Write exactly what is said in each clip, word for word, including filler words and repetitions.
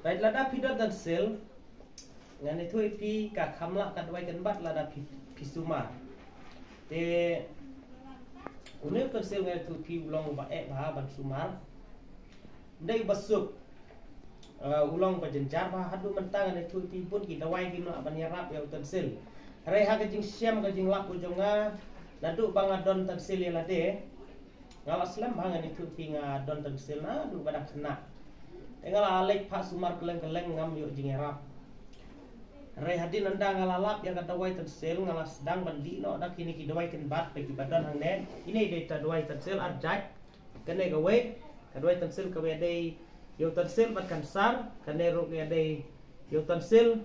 Peit, lada phi don tonsil, ngan ïathuh ïa phi ka kham lah ka dawai kynbat lada phi, phi sumar. Te une u tonsil ngan ïathuh ïa phi u long uba eh bha ban sumar. Ym dei uba suk. Uh, u long uba jynjar bha. Haduh mynta ngan ïathuh ïa phi bun ki dawai kim lah ban ïarap ïa u tonsil. Hynrei ha ka jingshem ka jinglap u jong nga, naduh ba nga don tonsil ïa lade, nga la slem bha, ngan ïathuh ïa phi, nga don tonsil naduh ba dang khynnah. Te nga la leit phah sumar kylleng kylleng, ngam ïoh jingïarap. Hynrei hadien ynda nga la lap ïa ka dawai tonsil, nga la sdang ban dih noh da kine ki dawai kynbat, peit kiba don hangne. Ine i dei ta dawai tonsil ar jait. Kane kawei, ka dawai tonsil kaba ïadei ïa u tonsil bad kansar. Kane ruh ka ïadei ïa u tonsil.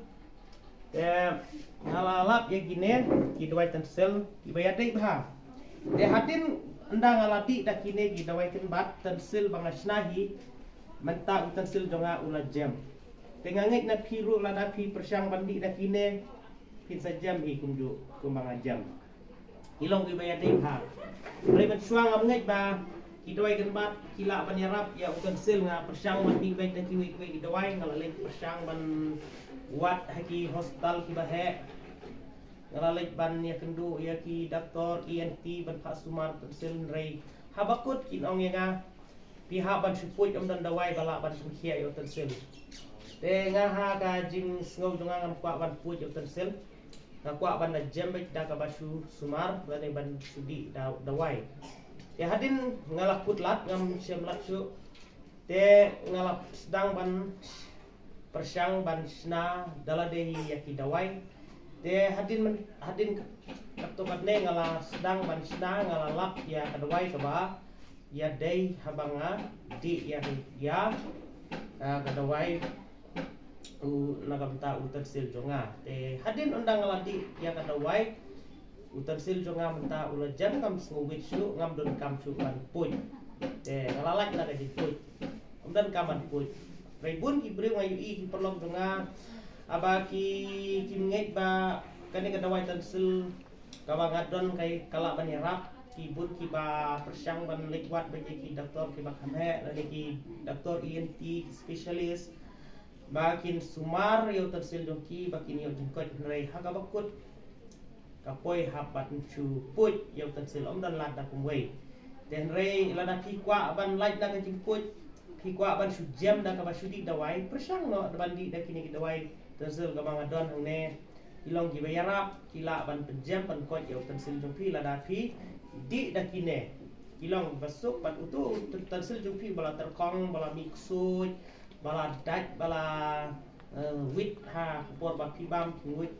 Te nga la lap ïa kine ki dawai tonsil kiba ïadei bha. Te hadien ynda nga la dih da kine ki dawai kynbat, tonsil ba nga shna hi, mynta u tonsil jong nga u la jem. Te nga ngeit na phi ruh, lada phi pyrshang ban dih da kine, phin sa jem hi kumjuh kumba nga jem. Ki long kiba ïadei bha. Hynrei mynshuwa ngam ngeit ba ki dawai kynbat ki lah ban ïarap ïa u tonsil. Nga pyrshang ban dih beit da kiwei kiwei ki dawai, nga la leit pyrshang ban wad ha ki hospital kiba heh. Nga la leit ban ïakynduh ïa ki doktor E N T ban phah sumar tonsil, hynrei haba kut kin ong ïa nga, phi hap ban shu puid, ym don dawai ba lah ban pynkhiah ïa u tonsil. Te nga ha ka jingsngew jong nga ngam kwah ban puid ïa u tonsil. Nga kwah ban da jem beit da kaba shu sumar lane ban shu dih da dawai. Te hadien nga la kut lad, ngam shem lad shuh. Te nga la sdang ban pyrshang ban shna da lade hi ïa ki dawai. Te hadien myn-, hadien katto katne nga la sdang ban shna, nga la lap ïa ka dawai kaba ïadei haba nga dih ïa, ïa, ah, ka dawai u, na ka bynta u tonsil jong nga. Te hadien ynda nga la dih ïa ka dawai, u tonsil jong nga mynta u la jem, ngam sngewwit shuh, ngam donkam shuh ban puid. Te nga la lait na ka jingpuid, ym donkam ban puid. Hynrei bun ki briew, nga ïohi ki paralok jong nga, haba ki, kim ngeit ba kane ka dawai tonsil kaba nga don ka, ka lah ban ïarap. Ki bun kiba pyrshang ban leit wad bad ki doktor kiba kham heh lane ki doktor E N T, ki specialist, ba kin sumar ïa u tonsil jong ki ba kin ïoh jingkoit, hynrei ha kaba kut ka poi hap ban shu puid ïa u tonsil, ym don lad da kumwei. Te hynrei lada phi kwah ban lait na ka jingpuid, phi kwah ban shu jem da kaba shu dih dawai, pyrshang noh ban dih da kine ki dawai tonsil kaba nga don hangne. Ki long kiba ïarap, ki lah ban pynjem pynkoit ïa u tonsil jong phi lada phi dih da kine. Ki long ba suk, bad uto u tonsil jong phi ba la tyrkhong, ba la mih ksuid, ba la dait, ba la, eh, wit ha ka por ba phi bam, phi nguid.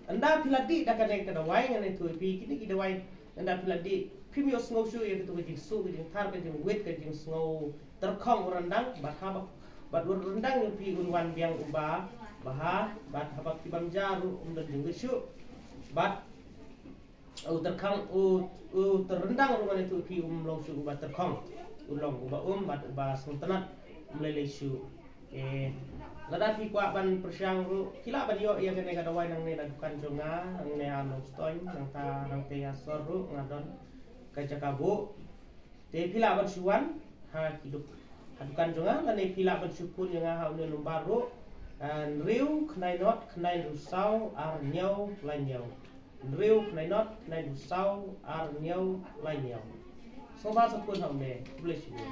Ynda phi la dih da kane ka dawai, ngan ïathuh ïa phi, kine ki dawai, ynda phi la dih, phim ïohsngew shuh ïa kato ka jingsuk, ka jingthar, ka jingwit, ka jingsngew tyrkhong u ryndang, bad haba, bad u ryndang jong phi un wan biang uba bha, bad haba phi bam ja ruh ym don jingwit shuh. Bad u tyrkhong, u, u ryndang ruh, ngan ïathuh ïa phi, um long shuh uba tyrkhong. U long uba um bad uba sngewtynnat, um lei lei shuh. Eh, lada phi kwah ban pyrshang ruh, ki lah ban ïoh ïa kane ka dawai nangne na dukan jong nga, nangne ha Nongstoiñ, nangta, nangta ha Sor ruh nga don ka jaka buh. Te phi lah ban shu wan ha ki duk-, ha dukan jong nga, lane phi lah ban shu phone ïa nga ha une u nombar ruh, ah, hynriew khyndai nod khyndai hynriew saw ar hynñiew lai hynñiew. Hynriew khyndai nod khyndai hynriew saw ar hynñiew lai hynñiew. Sngewbha sa phone ha une. Khublei shibun.